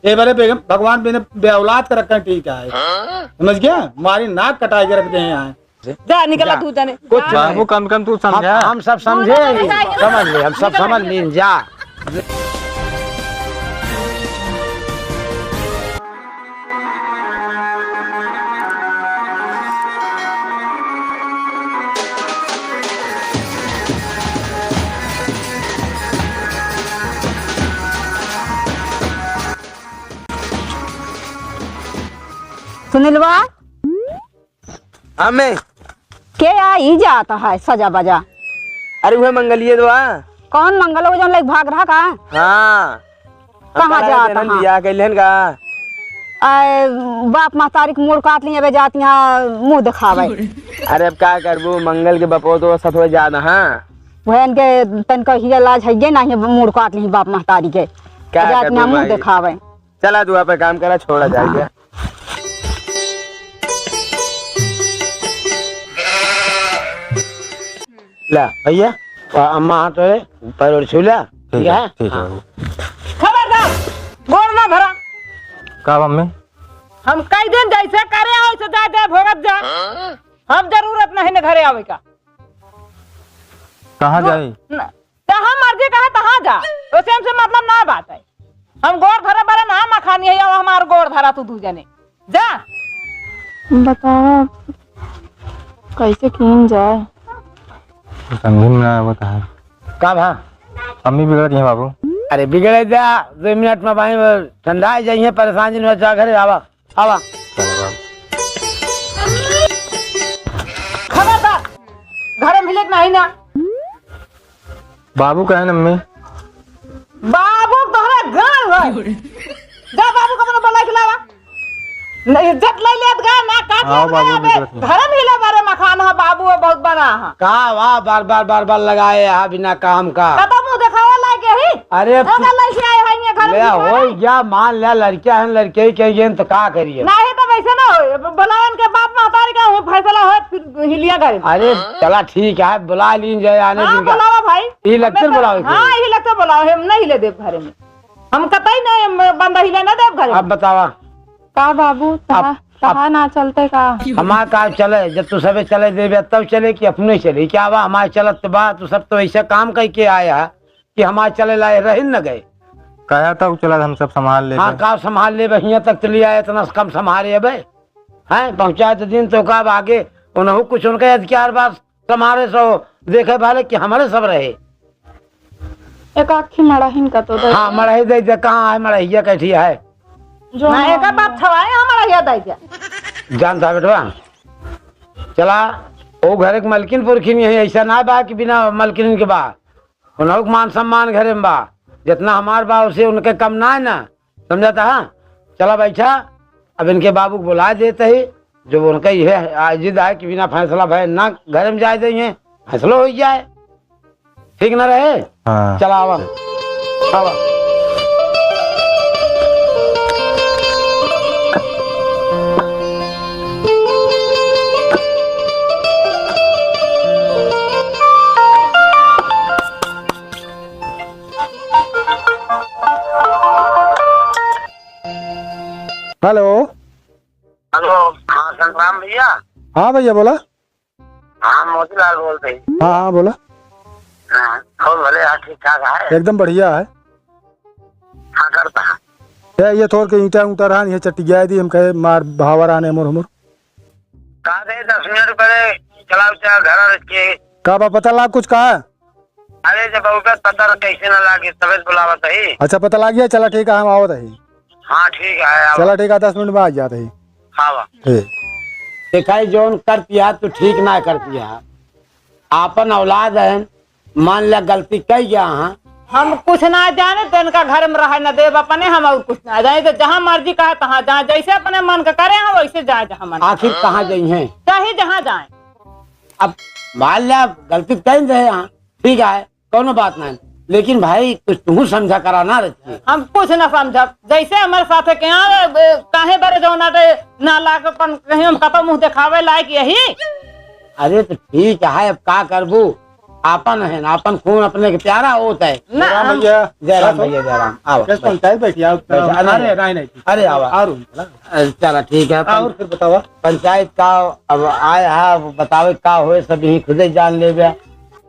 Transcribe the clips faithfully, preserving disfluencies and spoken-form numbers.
ए बारे बेगम, भगवान बिना बे औलाद के रखन ठीक है। हाँ? समझ गया? मारी नाक कटाई के रख दे यहाँ। जा, निकला जा। तू जाने। कुछ जा। बाबू, कम कम तू समझा। हम, हम सब समझे ही। समझ ले, हम सब समझ लीन, जा। सुनिलवा? हाँ, मैं। के आई जात है सजा बजा? अरे, उहे मंगलिए दवा। कौन मंगल, वो जौन लेके भाग रहा का? हाँ। कहाँ जात है? बियाह कैले हन का? आए, बाप महतारी के मूड़ काट लिए, अबे जात यहाँ मुँह दिखावे। अरे, अब का करबू, मंगल के बपो तो सत हो जाना, हाँ। वहन के तनका हिया लाज है, ये नहीं मूड़ काट ली बाप महतारी के। का जात करबू यहाँ मुँह भाई? दिखावे। चला, दुआ पे काम करा, छोड़ा जाए। ला भैया, आ, अम्मा हाथ धोए, पैर ओर छू ला, ठीक ठीक है, है? ठीक है हाँ। बाबू। खबरदार, गोड़ ना भरा। का मम्मी? हम कई दिन जैसे करे आओ, वैसे जा, जा, भोगत जा। हम जरूरत नहीं न घरे आवे का। कहाँ रो-, जाई? न, जहाँ मर्जी कहे तहाँ जा, ओसे हमसे मतलब ना बात है। हम गोड़ धरे बारे ना मखानी है, अब हमार गोड़ धरा तू दू जने। जा। बतावा, कैसे कीन जाए? समझ में ना आवत है। का भा? अम्मी बिगड़ गई हैं बाबू। अरे बिगड़े जा, दो मिनट में भाई ठंडा ही जाइए, परेशान जिन हो जा, घरे आवा। आवा। चलो बाबू। खबरदार, घर में भिले के नाही ना। बाबू कहे न अम्मी? बाबू तोहरा गाँव है। जा बाबू को अपना बुला के लावा। नहीं, इज्जत ले लेत गा ना, काट आओ लेत गा बाबू, अबे। बिगड़त नहीं। घर में हिले बारे मखान है बाबू, वो बहुत बड़ा है। का वाह, बार बार बार बार लगाए यहाँ बिना काम का। कब मुँह दिखावा लागे ही? अरे, अगर लइके आए हैं ये घर ले, में होई गया, मान ले, लड़किया हैं, लड़के ही कहिए तो का करिए? नहीं तो वैसे ना होई। अब बुलावन के बाप महतारी का हुई फैसला होत, फिर हिलिया घर में। अरे, चला ठीक है, बुला लीन जाए आने हाँ, दिन का। बुलावा भाई। ई लगते हमें बुलावे के? हाँ, ई लगते बुलावा, हम नहीं ले देब घर में। हम कतई नहीं, हम बंदा हिले ना देब घर में। अब बतावा। का बाबू, तहा, अब, तहा अब ना चलते का? हमार का चले, जब तू सबे चले देबे तब चले कि अपने चले? क्या बा, हमार चलत तो बा, तू सब तो ऐसे काम कइ के आया है। कि हमार चले लाए रहिन न गए। कहा था उ चला हम सब संभाल लेबे। हाँ, का संभाल लेबे, हियाँ तक चली आए, इतना से कम संभाले अबे। हैं, पहुँचाए तो दिन तो का अब आगे, उनहु कुछ उनके अधिकार बा, संभाले सो, देखे भाले कि हमरे सब रहे। एक आखी मड़ाहिन का तो दे। हाँ, मड़ाही दे दे, कहाँ है मड़ाहिया, कैठी है? जो ना, हम एक बात छवाए, हम मड़ाहिया दे दे। जानता बेटवा, चला, ओ घर के मलकिन पुरखिन यही, ऐसा ना बा कि बिना मलकिन के बा। उनहु के मान सम्मान घरे में बा, जितना हमार बा, उसे उनके कम ना है ना, समझाता है? चला बैठा, अब इनके बाबू को बुला देते ही, जब उनका यह आ-, जिद आए कि बिना फैसला भए ना घरे में जाए देंगे, फैसलो हो जाए, ठीक ना रहे? हाँ। चला आवा, आवा। हेलो। हेलो, हाँ संग्राम भैया। हाँ भैया बोला। हाँ, मोतीलाल बोलत ही। हाँ, हाँ, बोला। हाँ, और भले, हाँ, ठीक ठाक है। एकदम बढ़िया है। हाँ, करता। ये, ये थोर के ईंटा ऊंटा रहा, ये चट्टी गिया दी, हम कहे मार भावर आने मोर हमर। का दे, दस मिनट पहले चलाओ, चला घर रख के। का बा, पता लाग कुछ का? अरे, जब अउबे पता न कैसे न लागे, तबे तो बुलावत ही। अच्छा, पता लाग गया, चला ठीक है, हम आवत ही। हाँ, ठीक है, आवा। चला ठीक है, दस मिनट में आ जात ही। हाँ, बा। ठीक। देखा, जौन करतिया, तू ठीक ना करतिया। आपन औलाद है, मान ला गलती कइ गया, हाँ। हम कुछ ना जाने, तो इनका घर में रहे न देब अपने, हम और कुछ ना जाने, तो जहाँ मर्जी कहे, तहाँ जाए, जैसे अपने मन का करे, हम वैसे जाए, जहाँ मन आखिर कहाँ गई हैं? चाहे जहाँ जाए। अब मान ला गलती कइ रहे, हाँ, ठीक है, कौनो बात नहीं, लेकिन भाई, कुछ तू समझा करा ना रहती। हम कुछ ना समझब, जैसे हमारे साथ के यहाँ, ए, काहे बरे जौन आटे ना लाग अपन कहीं हम कतो मुँह देखावे लायक यही। अरे, तो ठीक है, अब का करबू? आपन है ना, आपन खून अपने के प्यारा होत है। ना, जय राम हम भैया। जय राम भैया, जय राम। आओ, कैसे बैठ। पंचायत बैठी आओ। बैठ, अरे, अरे, नहीं, नहीं। अरे, आओ। और अ, चला, ठीक है। और फिर बतावा। पंचायत का अब आए हा, बतावे का होए, सब यही खुदे जान लेबे।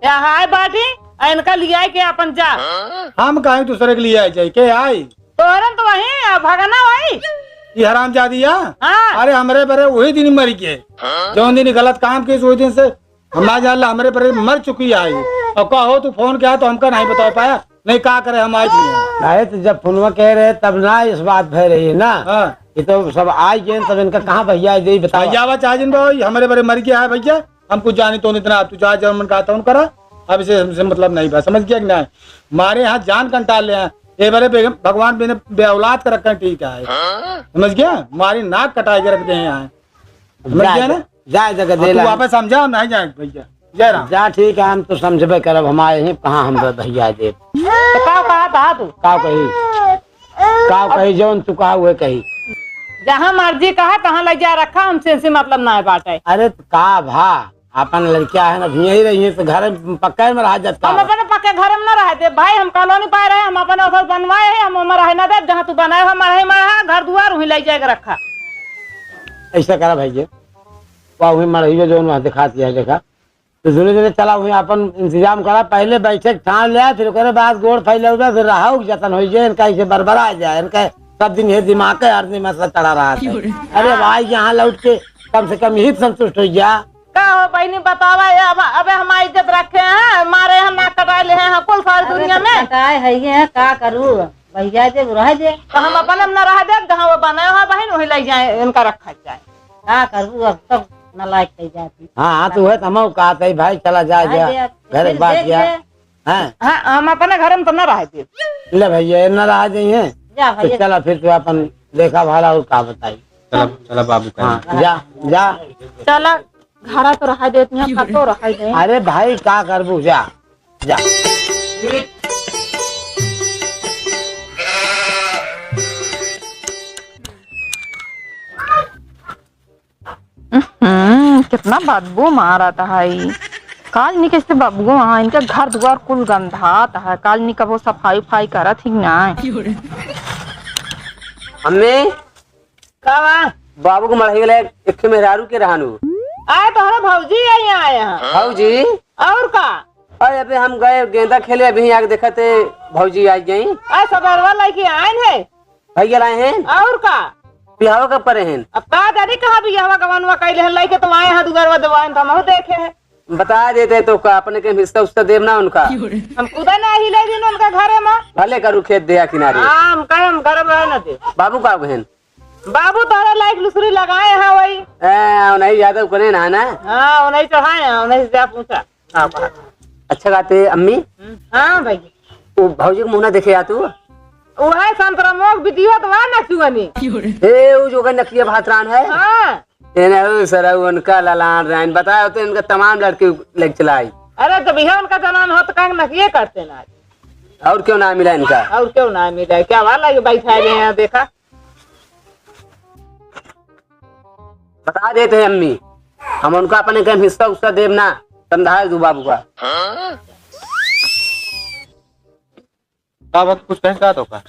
या हाय बाटी, आ इनका लियाए के अपन जा। हम काहे दूसरे के लियाए जाए, के आई? तोहरन तो वही, आ भगना वही। ई हरामजादी या? हाँ। अरे हमरे बरे वही दिन मरी के, जौन दिन गलत काम किस वही दिन से हम ना जान ला, हमरे बरे मर चुकी आई। और कहो तू फोन किया तो हमका नहीं बता पाया, नहीं का करे हम आज भी। अरे तो जब फोनवा कह रहे तब ना इस बात भय रही है ना। हाँ। ये तो सब आ गए तब इनका कहाँ भैया दे बताओ। भैया बा चाहे जिन बा, हमरे बरे मर गया है भैया। हम कुछ जानी तो इतना, तू जा जौन मन कहा तौन करा, अब इसे हमसे मतलब नहीं बा, समझ गया कि नहीं? मारे यहाँ जान कंटाल ले हैं, ए बरे बेगम, भगवान बिने बे औलाद कर रखे हैं, ठीक है, समझ गया? मारी नाक कटाए के रख दे हैं यहाँ, समझ गया ना? जा जगह अब दे तू ला। वापस समझा, हम नहीं जाए भैया। जय राम। जा ठीक है, हम तो समझबे करब, हम आए हैं कहाँ हम भैया देब। तो का कहा था तू? का कही? का कही, जौन तू कहा उहे कही। जहाँ मर्जी कहा, तहाँ ले जा रखा, हमसे इनसे मतलब ना है बाटे। अरे त का भा, अपन लड़किया है ना, यही रही है तो घर पक्का में रहा जात का हम बा। अपने पक्के घर में ना रह दे भाई, हम कॉलोनी पाए रहे, हम अपने उधर बनवाए हैं, हम ओमे रहे ना दे, जहाँ तू बनाए हो मढ़ई में रहा, घर दुआर वहीं ले जाके रखा। ऐसा करा भैया, वह वहीं मढ़ई जो वहाँ दिखा दिया है, देखा। तो दुनू जने चला हुई आपन इंतजाम करा, पहिले बैठे के ठान ले, फिर ओकरे बाद गोड़ फैलौबे, फिर रहो के जतन होइ जाए, इनका ऐसे बरबरा जाए, इनका सब दिन ये दिमाग के हर दिन मसला चढ़ा रहा है। अरे भाई, यहाँ लौट के कम से कम यही संतुष्ट होइ जा। का हो बहिनी, बतावा, ये अब, अबे हमार इज्जत रखे हैं, मारे हम नाक कटाए ले हैं, हाँ, कुल सारी अरे दुनिया तो में। कटाए है ये, का करू? भैया जे रह जे। तो हम अपन हम ना रह देब, जहाँ वो बनाए हुआ बहिन, वही ले जाए, इनका रखा जाए। का करबू, अब सब नालायक कही जाती। हाँ, हाँ, तो वह तो हम कहते ही भाई, चला जा, जा जा। दे, घर फिर बात देख जा। ले। हाँ। हाँ, हम अपने घर में तो ना रह देब। ले भैया, ये ना रह जाइए। जा तो भैया। चला फिर तो अपन देखा भाला और का बताई। चला, चला बाबू का। हाँ, जा, जा। चला, घरा तो रह देती हैं, का तो रह दे। अरे भाई, का करबू, जा। जा। हम्म, कितना बदबू मारत है। काल निके से बबुआ, हाँ, इनके घर दुआर कुल गंधात है। काल निके वो सफाई उफाई करत ही ना। अम्मी, का बा? बाबू के मढ़ई वाला एक ठे मेहरारू के रहन उ। आए तोहरे भौजी आई आए हैं। भौजी? और का? अरे अबे हम गए गेंदा खेले, अभी आके देखत है भौजी आ गई। आ सबरवा लइके आए हैं। भैया लाए हैं? और का? बिहाव कब परे हैं? अब का जानी कहाँ बिहावा गवनवा कैले हैं, लइके तो आए हैं दुगरवा देवान तो हम देखे हैं। बता देते तो का अपने के हिस्सा उस्सा देब ना उनका। हम खुदा ना ही ले दिन उनका घरे में। भले करू खेत दे या किनारे। हाँ, हम कहे हम घर में रह ना दे। बाबू का बहन? बाबू तोहरे लायक लुसरी लगाए हैं वही। ए, उन्हीं यादव कने ना, ना? हाँ, उन्हीं चढ़ाए हैं, उन्हीं से जा पूछा। हाँ, बात। अच्छा कहते अम्मी? हम्म, हाँ भाई। वो भौजी के मुँह ना देखे या तू? वो है संतरा मोग बिटिया तो वह नचुअनी। ए, वो जो का नकिया भातरान है? हाँ। ए ना, वो सरा उनका ललान रहन। बताओ तो इनका तमाम लड़के लेके चलाई। अरे जब यह उनका जनान हो तो काहे नकिए करते ना? और क्यों ना मिला इनका? और क्यों ना मिला? क्या वाला ये बैठा है यहाँ देखा? बता देते हैं अम्मी, हम उनका अपने कहीं हिस्सा उस्सा देब ना, समझा दू बाबू का। का बात कुछ कहें का तो का?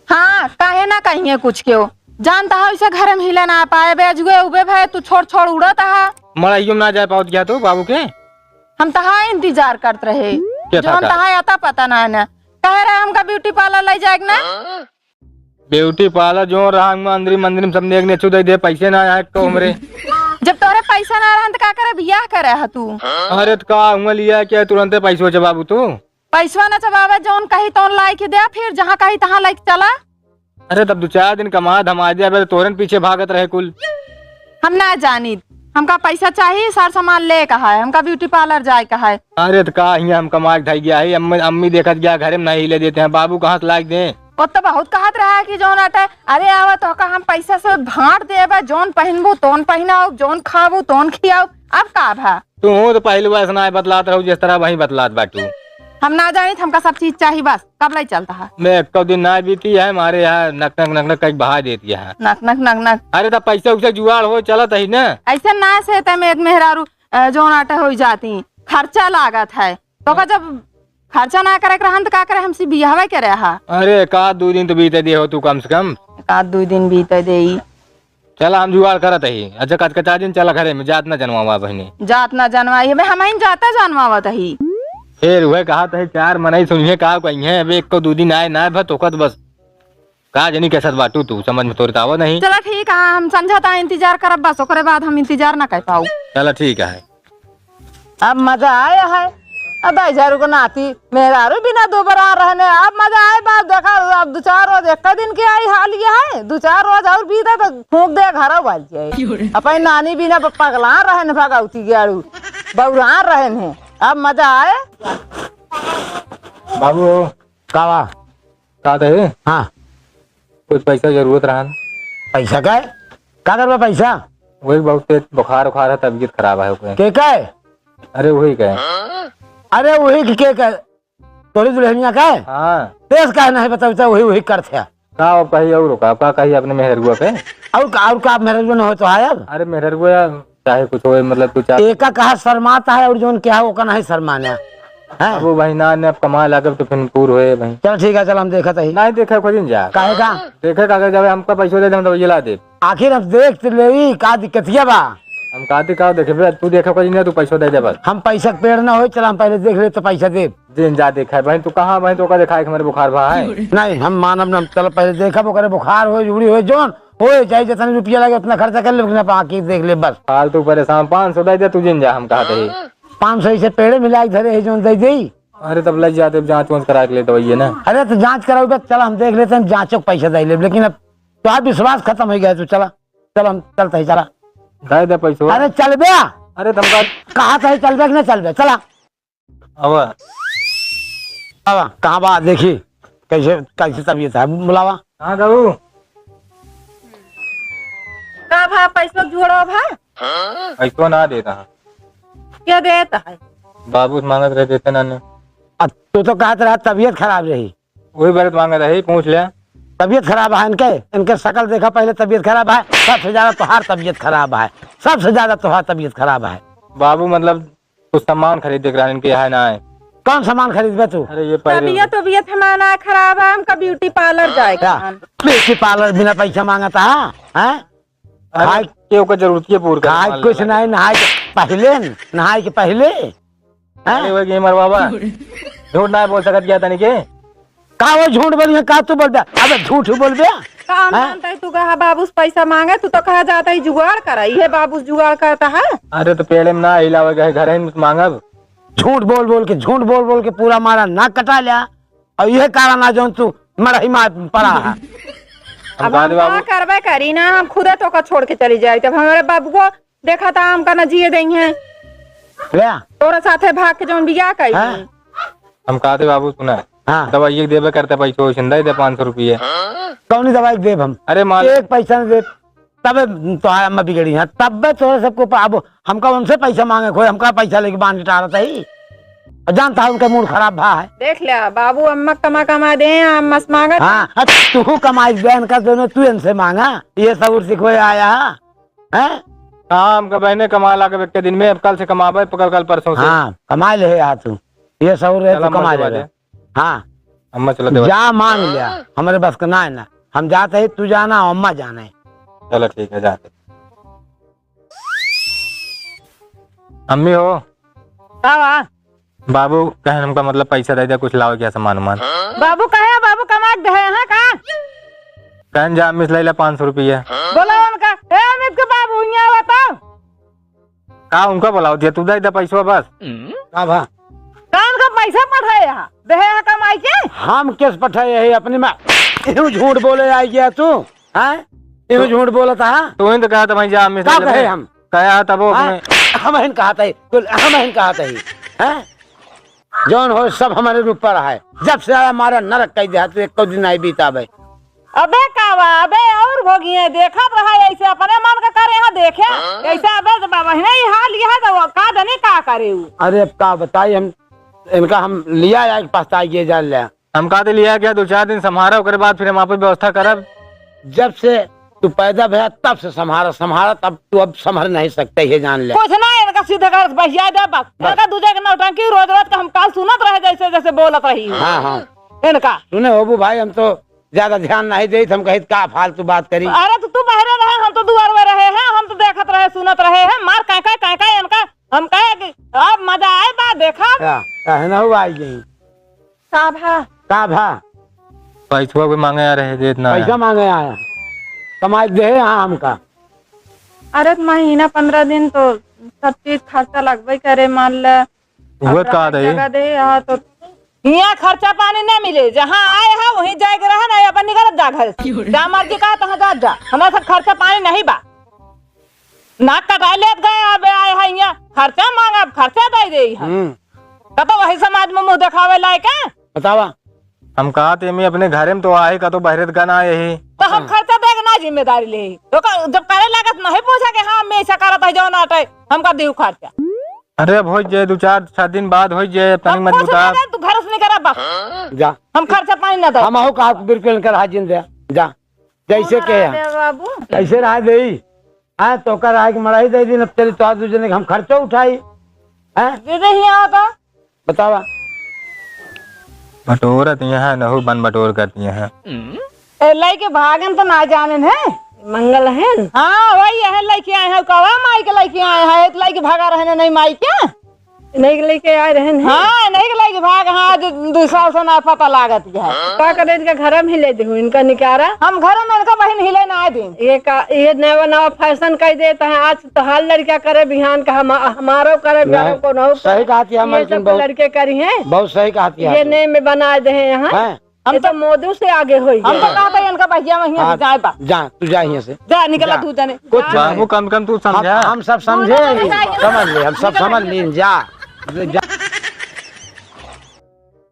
हाँ, काहे ना कहिए कुछ क्यों? जानता है इसे घर में हिले ना पाए, बे अजुए उबे भए तू छोड़ छोड़ उड़त है। मड़ाइयो में ना जाए पावत गया तो बाबू के? हम तहा इंतजार करत रहे, क्या जो था हम का? तहा आता पता ना है ना। कहे रहे हमका ब्यूटी पार्लर ले जाएग ना। ब्यूटी पार्लर जो रहा हुआ अंदरी मंदरी में सबने एक ने छू दे दे, पैसे ना आए तो हमरे। जब तोरे पैसा ना रहन त का करे बियाह करे ह तू? अरे त का हुआ लिया क्या तुरंते पैसो जवाबू तू? पैसवा ना जवाबे जौन कही तौन लाई के दे, फिर जहाँ कही तहाँ लाई के चला। अरे तब दो चार दिन कमा धमा दे, अबे तोरन पीछे भागत रहे कुल। हम ना जानी, हमका पैसा चाहिए, सार सामान ले कहा है, हमका ब्यूटी पार्लर जाए कहा है। अरे त का हियाँ हम कमा के ढाई गया है, अम्मी, अम्मी देखत गया घरे में नहीं ले देते हैं, बाबू कहाँ से लाइक दें? वो तो बहुत कहत रहा है कि जौन आटे, अरे आवा तो का हम पैसा से भांट देबे, जौन पहनबू तौन पहनाओ, जौन खाबू तौन खियाओ, अब का भा? तू तो पहले वैसे ना बतलात रहू जिस तरह वही बतलात बाटू। हम ना जानी, हमका सब चीज चाहिए बस, कब ले चलता है? मैं एक दिन ना बीती है, हमारे यहाँ नक नक नक नक कहीं बहा देती है। नक नक नक नक। अरे तो पैसा उसे जुगाड़ हो चलत ही ना। ऐसे ना से ते में मेहरारू अ, जौन आटे होई जाती। खर्चा लागत है। तोका जब खर्चा ना करे के रहन त का करे, हमसे बियाहवे करे हा। अरे, एक आध दुइ दिन तो बीते दे हो तू कम से कम। एक आध दुइ दिन बीते देई। चला, हम जुगाड़ करत ही। अच्छा, कचकचा जिन, चला घरे में, जात ना जनवावा बहिनी। जात ना जनवाई, अबे हमहिन जाता जनवावत ही। फिर उहे कहत ही, चार मनई सुनिहे का कहिहे, अबे एक को दुइ दिन आए ना भा तोकत बस। का जनी कैसत बाटू तू, समझ में तोरे त आवत नहीं। चला ठीक है, हम संझा ता इंतजार करब बस, ओकरे बाद हम इंतजार ना कर पाऊ। चला ठीक है। अब मजा आया है। अब दाई झारू को नाती मेहरारू बिना दुबरा रहने, अब मजा आए बाप। देखा, अब दुइ चार रोज एक दिन के आई हाल ये है, दुइ चार रोज और बीते तो फूंक दे घर वाल जाए। अपनी नानी बिना प-, पगला रहने भगौती गाड़ू, बौरा रहने। अब मजा आए। बाबू। का बा? का दे? हाँ। कुछ पैसा जरूरत रहन। पैसा का है? का करबा पैसा? वही बहुत तेज बुखार उखार है, तबीयत खराब है ओके। के का है? अरे वही का है। अरे वही के, के का है? तोरी दुल्हनिया का है? हाँ। तेज का है नहीं बताओ, तो वही, वही करत है। का अब कही और का, का कही अपने मेहरुआ पे? और का, और का मेहरुआ न हो तो है अब? अरे मेहरुआ चाहे कुछ होए, मतलब, तू चाह एका कहा शर्मात है और जौन कहा ओका नहीं शर्माना। हैं? अब वो भाई ना, ने अब कमाए लागब तो फिर पूर होए भाई। चल ठीक है, चल हम देखत ही। नहीं देखे खोजिन जा। काहे का? देखे का, अगर जब हमका पैसो दे दे, हम तो ये ला दे। आखिर हम देख तो लेई, का दिक्कतिया बा? हम का दे, का देखे बे, तू देखे खोजिन जा, तू पैसो दे दे बस। हम पैसा के पेड़ ना होई, चल हम पहले देख ले तो पैसा दे। जिन जा देखे भाई, तू कहाँ भाई, तो का देखाए कि हमारे बुखार भा है? नहीं, हम मानब ना, चल पहले देखब, ओकरे बुखार होए, जुड़ी होए, जौन होए, चाहे जितने रुपया लगे, उतना खर्चा कर ले, लेकिन आप आके देख ले बस। फालतू परेशान, पाँच सौ दे दे, तू जिन जा, हम कहा थे। पाँच सौ इसे पेड़े मिला के धरे है, जौन दे दे। अरे तब ले जाते, जांच वांच करा के ले दवाइए ना। अरे तो जांच कराओ बे, चला हम देख लेते हैं, जांचो के पैसा दे ले, लेकिन अब तो आप विश्वास खत्म हो गया, तू चला, चल हम चलते हैं, चला। दे दे पैसो। अरे चल बे। अरे तुमका कहा था चल बे कि ना चल बे, चला। अब अब कहाँ बा? देखी कैसे, कैसे तबीयत है, बुलावा। हाँ बाबू। का भा, पैसो जोड़ो भा? पैसो ना देता है। क्या देता है? बाबू से मांगत रहे, देते ना ने। अब तू तो कहत रहा तबीयत खराब रही। वही बात मांगत रही, पूछ ले। तबीयत खराब है इनके, इनके शकल देखा पहले, तबीयत खराब है, सबसे ज्यादा तोहार तबीयत खराब है, सबसे ज्यादा तोहार तबीयत खराब है। बाबू मतलब कुछ सामान खरीद देख रहा इनके यहाँ ना है। कौन सामान खरीदबे तू? अरे ये पहले तबीयत, तबीयत हमारा ना खराब है, हमका ब्यूटी पार्लर जाए के क्या? हम। ब्यूटी पार्लर बिना पैसा मांगता है, हैं? अरे खाए के ओकर जरूरत के पूर करे, खाए मान कुछ लेना। नहीं, नहाए के पहले, नहाए के पहले, हैं? अरे वो गेमर बाबा, झूठ ना बोल सकत क्या तनी के? का वो झूठ बोलिए, का तू बोलबे? अबे झूठ ही बोलबे? का हम हैं? जानते हैं तू कहा बाबू से पैसा मांगे, तू तो कहा जाता है जुगाड़ करा, ये बाबू से जुगाड़ करता है। अरे तो पेड़े में ना हिलावे गए, घर ही में मांगब। झूठ बोल बोल के, झूठ बोल बोल के पूरा मारा नाक कटा लिया, और ये कारण आ जौन तू मरही मार पड़ा है। हम अब कहा हम दे का बाबू। करबे करी ना, हम खुदे तोका छोड़ के चली जाई, तब हमारे बाबू को देखा था हमका न जिए देइहैं। ले। तोरे साथे भाग के जौन बियाह कइली। हाँ। हम कहते बाबू सुना। हाँ। दवाई देबे करते पैसो वैसे दे दे पाँच सौ रुपये। कौनी दवाई देब हम? अरे मान एक पैसा न देब। तबे तोहार अम्मा बिगड़ी है। तबे तोरे सबको पा-, अब हमका उनसे पैसा मांगे कोई, हमका पैसा लेके बांध के टारत है। और जानता है उनका मूड खराब भा है। देख ले बाबू, अम्मा कमा कमा दे, अम्मा से मांगत। हाँ, अब तू कमाई बहन का दोनों तू इनसे मांगा। ये सबूर सिखोए आया है। हैं? हाँ, हमका बहने कमा ला के एक दिन में, अब कल से कमाबे, कल, कल परसों से। हाँ, कमा ले यार तू। ये सौ रहे चल, तो अम्मा कमा से ले बात रहे। है। हाँ। अम्मा चला देवा। जा मांग लिया, हमारे बस का ना है ना। हम जाते हैं, तू जाना, अम्मा जाना है। चलो ठीक है, जाते। अम्मी हो। का बा? बाबू कहन हमका मतलब पैसा दे दे, कुछ लाओ क्या सामान उमान। बाबू कहे, बाबू कमा के दे हैं का? कहन जा अम्मी से ले ले पाँच सौ रुपया। बोला उनका, ए अमित के बाबू, यहाँ आवा तो। का उनका बुलाओ दिया, तू दे दे पैसा बस। का भा? का उनका पैसा पठाए यहाँ? दे है कमाई के? हम किस पठाए है अपने में? यूं झूठ बोले आई गया तू, हैं? यूं झूठ बोलत है? तू ही तो कहा था भाई जा अम्मी से का ले ले। कहे हम? कहा था वो हाँ, अपने। हम हिन कहा था, तो हम हिन कहा था, हैं? जौन हो सब हमारे ऊपर है। जब से आया मारा नरक कई दिया, तू एको दिन नहीं बीता बे। अबे का बा, अबे और भोगिए, देखत रहा ऐसे अपने मन का करे, यहाँ देखे, ऐसे अबे जब बहिने ही हाल यह है, तो वो का जाने का करे उ। अरे अब का बताई हम, इनका हम लिया आए, पछताई के जान ले। हम कहते लिया क्या, दो चार दिन संभारा, ओकरे बाद फिर हम आपस व्यवस्था करब। जब से तू पैदा भया, तब से संभारा, संभारा, तब तू अब संभल नहीं सकते, ये जान ले। कुछ ना, इनका सीधे कर बहिया दे बस। बस। इनका दूजे के नौटंकी रोज रोज का हम काल सुनत रहे जैसे जैसे बोलत रही। हाँ, हाँ। इनका। सुने होबू भाई, हम तो ज्यादा ध्यान नहीं देत, हम कहित का फालतू बात करी। अरे तो तू बहरे रहे, हम तो दुआर में रहे हैं, हम तो देखत रहे, सुनत रहे हैं, मार काका काका इनका, हम कहे कि अब मजा आए बा देखा। का, काहे ना हो आई गई? का भा? का भा? पैसवा भी मांगे आ रहे, देत ना पैसा आया। मांगे आया, कमाई दे यहाँ हमका। अरे तो महीना पन्द्रह दिन तो सब चीज खर्चा लगबे करे, मान ले। हुआ अपना का हर दे? जगह दे, यहाँ तो हियाँ खर्चा पानी ना मिले, जहाँ आए है वहीं जाए के रहे ना, अपन निकलत जा घर से। जहाँ मर्जी कहा तहाँ जात जा, हमारे साथ खर्चा पानी नहीं बा। नाक कटाए लेत गए, अब आए है हियाँ खर्चा मांगा, अब खर्चा दे दे है। हम्म। कतो वही समाज में मुँह देखावे लायक है। बतावा। हम कहा ते मैं अपने घरे में तो आए, कतो बहरे त गना यही। तो हम खर्चा दे के ना जिम्मेदारी ले। तो का, जब करे लागत नहीं पूछा कि हाँ, मैं ऐसा करत है, जौन आटे, हमका दियो खर्चा। अरे, अब हो जाए, दो चार छह दिन बाद हो जाए, तनी अब कुछ मजबूता। ना दे, तू घर से निकल बस। जा। हम खर्चा पानी ना दे। हम हो का बिल्कुल कर हाजिन दे। जा। जैसे कौन के रहा है? दे बाबू? कैसे रहा दे? हाँ, तो कर आए कि मड़ाई दे दिन, अब तेरे तो आज दो जने के हम खर्चा उठाई। हैं? दे दे हियाँ तो। बतावा। बटोरत यहाँ न हो, बन बटोर करती यहाँ। ए, लइके भागन तो ना जानेन है। मंगल है न? हाँ, वही है, लइके आए हैं, कवा माई के लइके आए हैं, तो लइके भागा रहने नहीं माई के। नहीं के लइके आए रहन है। हाँ, नहीं के लइके भाग, हाँ, आज दो साल से ना पता लागत है। का करे, इनका घर में ही ले दे हूँ, इनका निकारा। हम घर में इनका बहिन हिले ना दे। ये का, ये नवा नवा फैशन कह देता है, आज तोहार लड़का करे बिहान का हम, हमारो करे बिहान ना, कोनो सही कहती है ये मालकिन, सब बहुत, लड़के करी हैं। बहुत सही कहती है ये आप। नेम में बना दे हैं यहाँ। हैं? हम ये तो तो मोदू से आगे होई हम तो गए। कहते हैं इनका बहिया वहीं हाँ, जाए बा। जा, तू जा यहाँ से। जा, निकला जा। तू जाने। कुछ जा। नहीं। बाबू, कम कम तू समझा। हम, हम सब समझे, मोदू से आगे समझ ले, हम सब निकला समझ नहीं। लीन, जा। जा।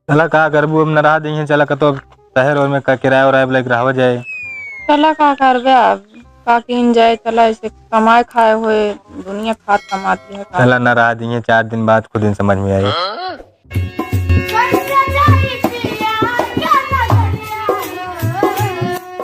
चला का करबू, अब न रहा दइहें, चला कतो शहर और में का किराया उराया पे लेके रहवा जाए। चला का करबे अब, का कीन जाए, चला ऐसे कमाए खाए हुए, दुनिया खात कमाती है का। चला न रहा दइहें, चार दिन बाद खुद ही समझ में आई।